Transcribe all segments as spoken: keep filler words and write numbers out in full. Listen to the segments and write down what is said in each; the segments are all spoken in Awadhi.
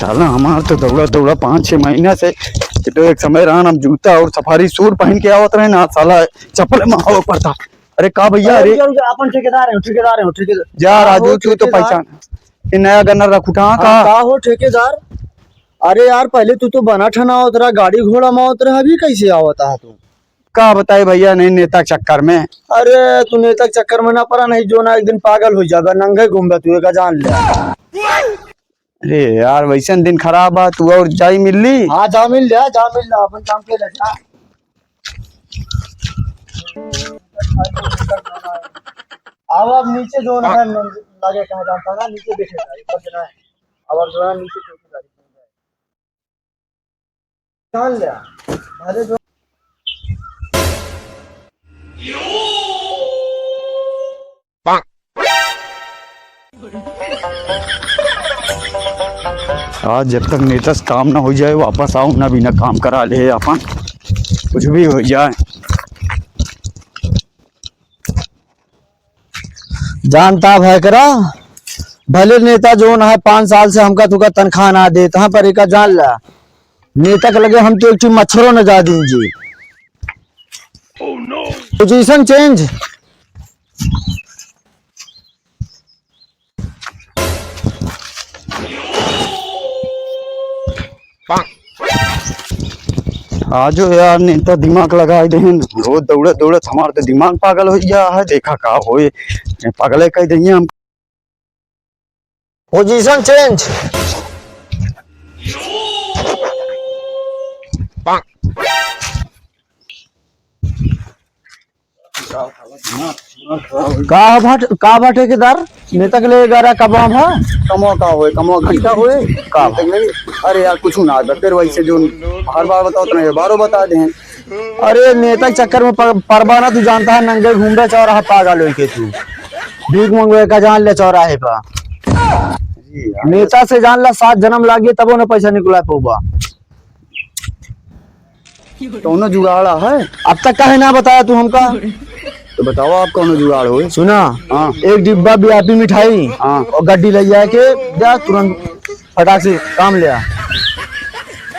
साला हमार तो दौड़ा दौड़ा पाँच छह महीना से, ये तो एक समय रहन हम जूता और सफारी सूट पहन के आवत रहे ना, साला चप्पल में आवे पड़ता। अरे का भैया, अरे अरे रुक जा, रुक जा, अपन ठेकेदार है, ठेकेदार है, ठेकेदार। जा हाँ, राजू, वो तू तो ठेकेदार। पहचान। ये नया गनर रख उठा हाँ, का? का हो ठेकेदार? अरे यार, पहले तू तो बना ठना आवत रहा, गाड़ी घोड़ा में आवत रहा, अभी कैसे आवत है तू? का बताई भैया, नहीं नेता के चक्कर में। अरे तू नेता के चक्कर में ना पड़ा, नहीं जो ना एक दिन पागल हो जाबे, नंगे घूमबे तू, एका जान ले। अरे यार, वैसन दिन खराब बा, तू और जाई मिल ली। हाँ, जा मिल ले, जा मिल ले, अपन काम के ले जा। अब, अब नीचे जो ना है, लगे कहाँ जानता ना, नीचे देखे जा, ऊपर से ना है। अब, अब जो है नीचे चौकी जा। जान ले। अरे जो आज जब तक नेता से काम ना हो जाए, वापस आओ ना, बिना काम करा ले अपन, कुछ भी हो जाए। जानता है करा, भले नेता जोन है पाँच साल से हमका तुका तनख्वाह ना देत है, पर एका जान ला, नेता के लगे हम तो एक ठो मच्छरो न जा दीन जी। पोजीशन चेंज। आजो यार नेता दिमाग लगाई देहन, रोज दौड़त दौड़त हमार तो दिमाग पागल हो गया है। देखा का होए, ये पागल है कह देंगे हम। पोजीशन चेंज। का भा, का भा ठेकेदार? नेता के लिए ग्यारह कब हम है? कमवा का होए, कमवा घंटा होए? का नेता के लिए? अरे यार, कुछ ना आता, फिर वैसे जो हर बार बताओ तो नहीं, बारो बता दें। अरे नेता के चक्कर में प-, परबा ना, तू जानता है, नंगे घूम रहे चौराहा पागल होई के तू। भीख मंगवे का जान ले चौराहे पर। जी यार। नेता से जान ला, सात जन्म लागिए तबो ना पैसा निकला पौबा। कौनो जुगाड़ है? अब तक काहे ना बताया तू हमका? तो बताओ आप कौनो जुगाड़ होए। सुना, हाँ। एक डिब्बा वीआईपी मिठाई हाँ। और गड्डी ले जाके जा तुरंत फटाक से काम ले आ।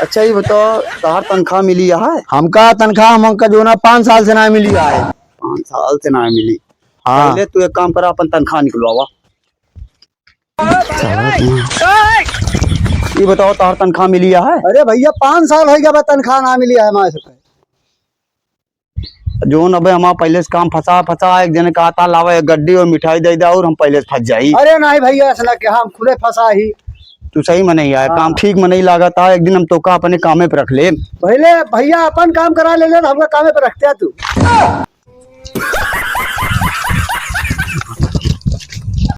अच्छा ये बताओ, तहार तनख्वाह मिली है? हमका तनख्वाह हमका जो ना पाँच साल से ना मिली है। पाँच साल से ना मिली? हाँ। पहले तू एक काम करा, अपन तनख्वाह निकलवावा। ये बताओ, तोहर तनख्वाह मिली है? अरे भैया, पाँच साल हो गया बा, तनख्वाह ना मिली है हमारे सबके। जोन अबे हमार पहले से काम फंसा, फंसा, एक जने कहा था, "लावा एक गड्डी और मिठाई दे दे," और हम पहले से फंस जाई। अरे नहीं भैया, ऐसा ना कि हम खुदे फंसा ही। तू सही में नहीं आया, हाँ। काम ठीक में नहीं लागत है, एक दिन हम तोका अपने कामे पे रख ले। पहले भैया अपन काम करा ले, ले, हमका कामे पे रखते है तू।